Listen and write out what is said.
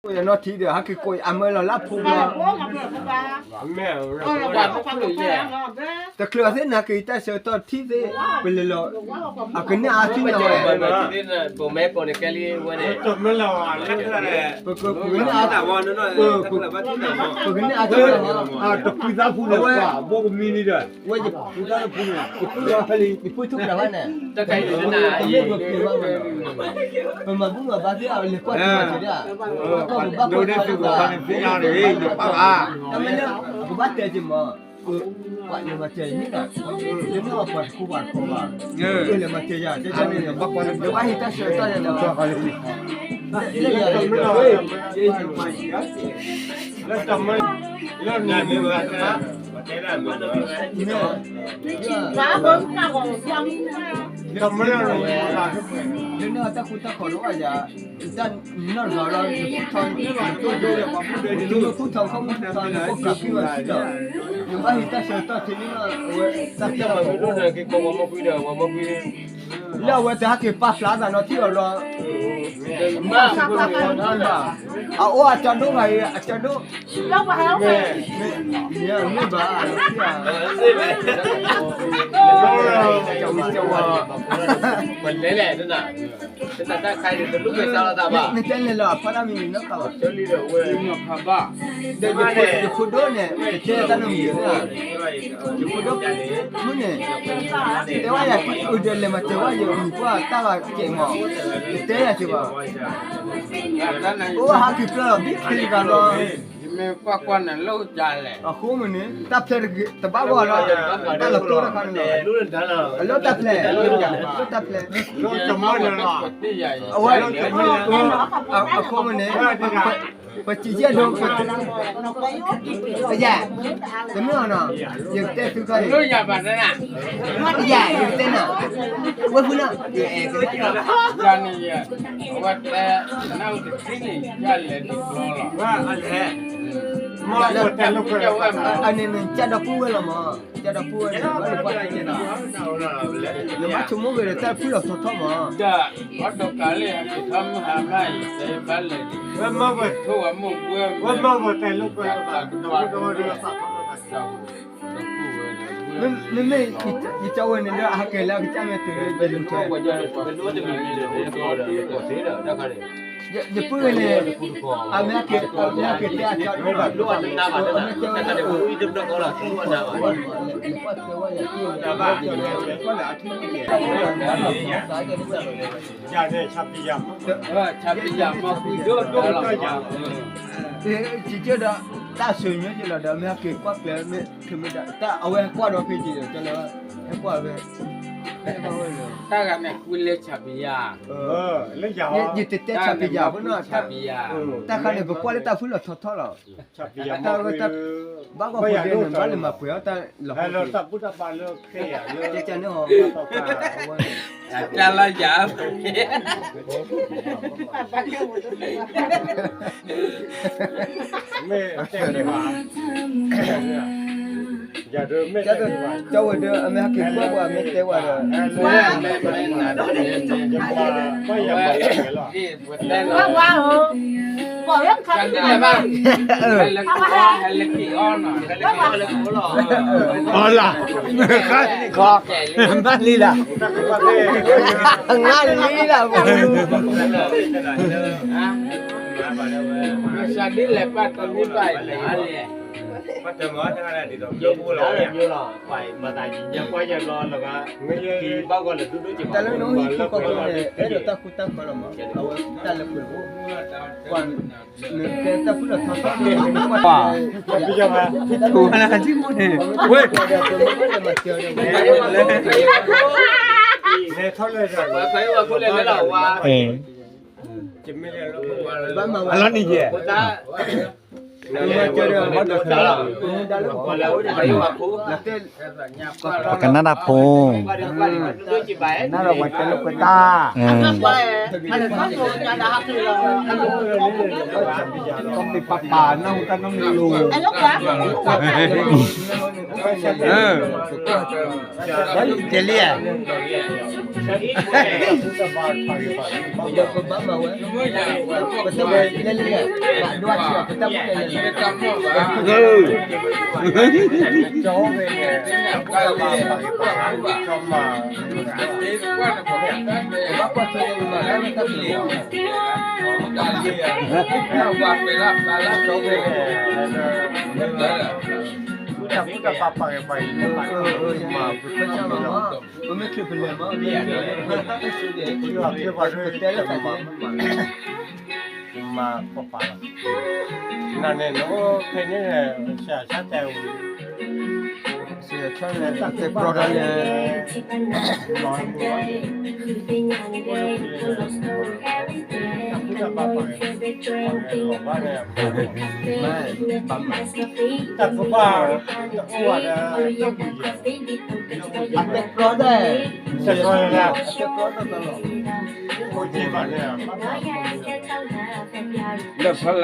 ကိးယၤနီၢ်ထံဒီး ဟဲက့ၤကိးယၤအမၢလီၤလၢဖိဘျီ, တချုးအီၤသ့ၣ်နၤက့ၤတၢ်ဆၢကတီၢ်ထံသ့ၣ်, ပလဲၤလီၤ, အကန့ၢ်အါထံလီၤဝဲ, ပကန့ၢ်အါ, ပကန့ၢ်အါထံလီၤ, တပှံသးဖူန့ၣ်, ဘိကမံၤန့ၣ်ဒီး, ဝဲယပှံသးဖူန့ၣ်, ယပှံထူၣ်ဖျဲးဘၣ်န့ၣ်, တမ့ၢ်ပှၤက့ၤဘၣ်မး, ပမၤဘူၣ်မၤဘါသ့ၣ် လဲၤကွၢ်က့ၤဘၣ်က့ၤဒၣ်, ကီၢ်ပူၤဘၣ်ကီၢ်ပူၤဘၣ်, တမ့ၢ်လၢ ပကဘၣ်တဲက့ၤမး, ပှၤလဲၤမၤစၢၤယၤန့ၣ်, တမ့ၢ်ပှၤတခူပှၤတခီဘၣ်, လဲၤမၤစၢၤယၤ, ဘၣ်ဟ့ၣ်တၢ်ဆၢကတီၢ်ယၤလီၤ, လၢတၢ်မၤ, လၢန့ၣ် တၢ်ဃူတၢ်ဖိးလီၤယၤ, တၢ်နနီၢ်တဂၤလီၤ, နဃူထီၣ်ခီၣ်မူထီၣ်န့ၣ် အိၣ်ကးကွံာ်ဝဲစ့ၢ်ကီး, နဘၣ်ဟ့ၣ်တၢ်ဆၢကတီၢ်ထဲန့ၣ်လီၤ, အဝဲတၢ်ဖျဲၣ်လီၤ, လၢအဝဲတဟဲက့ၤပာ်ဖျါသးနီၤထံၣ်အီၤလီၤ, အအိၣ်အကၠီဒိၣ်ဂၤအံၤ အကၠီဒိၣ်, မ့ၢ်ဘၣ်, ပလဲၤလဲၣ်, နတဲလဲၤလီၤ အဖီတၢ်မံၤနီၢ်ခါဘၣ်, ဒီးယဖိဒိၣ်န့ၣ် တတဲတၢ်နီတမံၤ, ယဖိဒိၣ်မုၣ်န့ၣ် တဲဝဲယၤ အုးဒီးလဲၤမၤစၢၤဝဲယမံၤပှၢ်တၢ်ဂၤကဲးမး, တတဲယၤက့ၤဘၣ်, အိၣ်ဟးက့ၤပျၢၢ်လီၤ ဘံၣ်ချံတဂၤလီၤ, ယမ့ၢ်ကွၢ်ကွၢ်န့ၣ်လၢယၤလဲၣ်, အဃိမ့ၢ်န့ၣ် တၢ်ဖျဲးတဘၣ်ဂီၢ်လီၤ, တၢ်လီၤတိၢ်တခါန့ၣ်လီၤ, အလီၢ်တၢ်ဖျဲး, လီၢ်တၢ်ဖျဲး, အဝဲ, အဃိမ့ၢ်န့ၣ်, ပစံးယဲၢ်ဒိ, ယၤ, တမ့ၢ်အီၤနီၤ, ယကတဲသုခါန့ၣ်, ယၤ, ယကတဲနၤ, ဝဲဖုနၤ, ယၤန့ၣ်, အဝဲတဲ, နတထံၣ်န့ၣ် ယလဲၤတဘျီလီၤ, အန့ၣ်န့ၣ် ကၢ်ဒီပုၢ်ဝဲၢ်လီၤမး, ကၢ်ဒီပုၢ်ဝဲၢ်န့ၣ် ဘၣ်လၢကွၢ်က့ၤနီၤ, ယဘၣ်ဆိကမိၣ်က့ၤဒီးတၢ်ဖုၣ်လီၤထီထီမး, ဒီး, အီၣ်ဒီးကးလၢ ဟဲက့ၤထီၣ်မုၢ်ဟါမးအံၤ တဲဘၣ်လဲၤ, ဝဲမ့ၢ်ဝဲတဲလိာ်ကွဲ, မ့မ့ၢ်, ယကၠီဝဲန့ၣ်လၢအဟးကဲၤလၢအကစၢ်မဲာ်တုၤလၢ ယပုၢ်န့ၣ်, အမ့ၢ်က့ၤတဲအကၠီဒိၣ်ဘၣ်, အမ့ၢ်တဲဝဲ, ဒီး, တၢ်ဆိမိၣ်လီၤဒီး မ့ၢ်ဟဲက့ၤကွၢ်ကျဲၤ, မ့ၢ်တမ့ၢ်တၢ် အဝဲဟဲကွၢ်ဒီးဖဲက့ၤဒီး ကၠီလၢ, ဟဲကွၢ်ဝဲ, တၢ်ဂၤန့ၣ်ကွံလၢဆၣ်ပယၤ, ယတတဲဆၣ်ပယၤဖိနီၤ, တၢ်ခါန့ၣ် ပကွၢ်လၢတၢ်ဖုၣ်လီၤထီထီလီၤ, ဘၣ်ဂီၢ်ဖိဒဲးန့ၣ် ဘၣ်လၢမၤပှဲၤအီၣ်တၢ်လီၤ, ကၠီန့ၣ်, တၢ်လၢယၤ, မ့ၢ်တဲဘၣ်, ကၠီဝဲဒီး အမ့ၢ်ဟဲက့ၤကွၢ်ပှၤ အမ့ၢ်တဲဝဲဒီး, အီလၢ်, ခါန့ၣ်ခီ, ဘၣ်လံလၢ်, ငါလံလၢ်, တၢ်လၢနအိၣ်ဟံၣ်ဖိဃီဖိန့ၣ် အဲၣ်ဒိးတၢ်ဃူတၢ်ဖိးလီၤမး, အဝဲတၢ်လၢပှဲၤဖိ, နတဲတၢ်ဖုၣ်လီၤထီထီန့ၣ်, ဝဲ, အလီၤနံၤယဲၢ် ပကနၣ်တၢ်ဖိ, နၢ်ဒီးပှၤတဲလိာ်ကွဲတၢ်, ကီၢ်ပှ့ၤပၢ်ပၢ် နၢ်ဟူတၢ်နီတမံၤလိၤ, တဲလံဧါ, ပဘၣ်မၤဝဲ, ပတၢ်လဲၣ်လဲၣ်, ဘၣ်ဒွးဆံးအီၤ ပတၢ်လဲၣ်လဲၣ်, ကၠီဝဲန့ၣ်, ကၠီမၤ, ဘၣ်ကွၢ်ထွဲမၤလၢတၢ်ကျဲၤ, ဝဲဖဲလၢကၠီဝဲန့ၣ်, မ့ၢ်တၢ်ကူၣ်တၢ်ပာ်ပာ်ဂ့ၤပှၤအံၤ, မၤပှဲၤဆၢမၤမး, ပမ့ၢ်ချုးဖဲလဲၣ်မး, မ့ၢ်ချုးဖဲလဲၣ်, ပတဲလၢတၢ်တဲ, မၤပှဲၤပှဲၤလီၤ, နန့ၣ်နအိၣ်ဖဲန့ၣ်, ဆၢတဲဝဲ, ဆၢတဲတၢ်တဲပျီဒၣ်လဲၣ်, တၢ်ကဘၣ်, တၢ်ကဘၣ်, အတဲပျီဒၣ်, တဲပျီဒၣ်တၢ်လီၤ, လၢဖီလာ်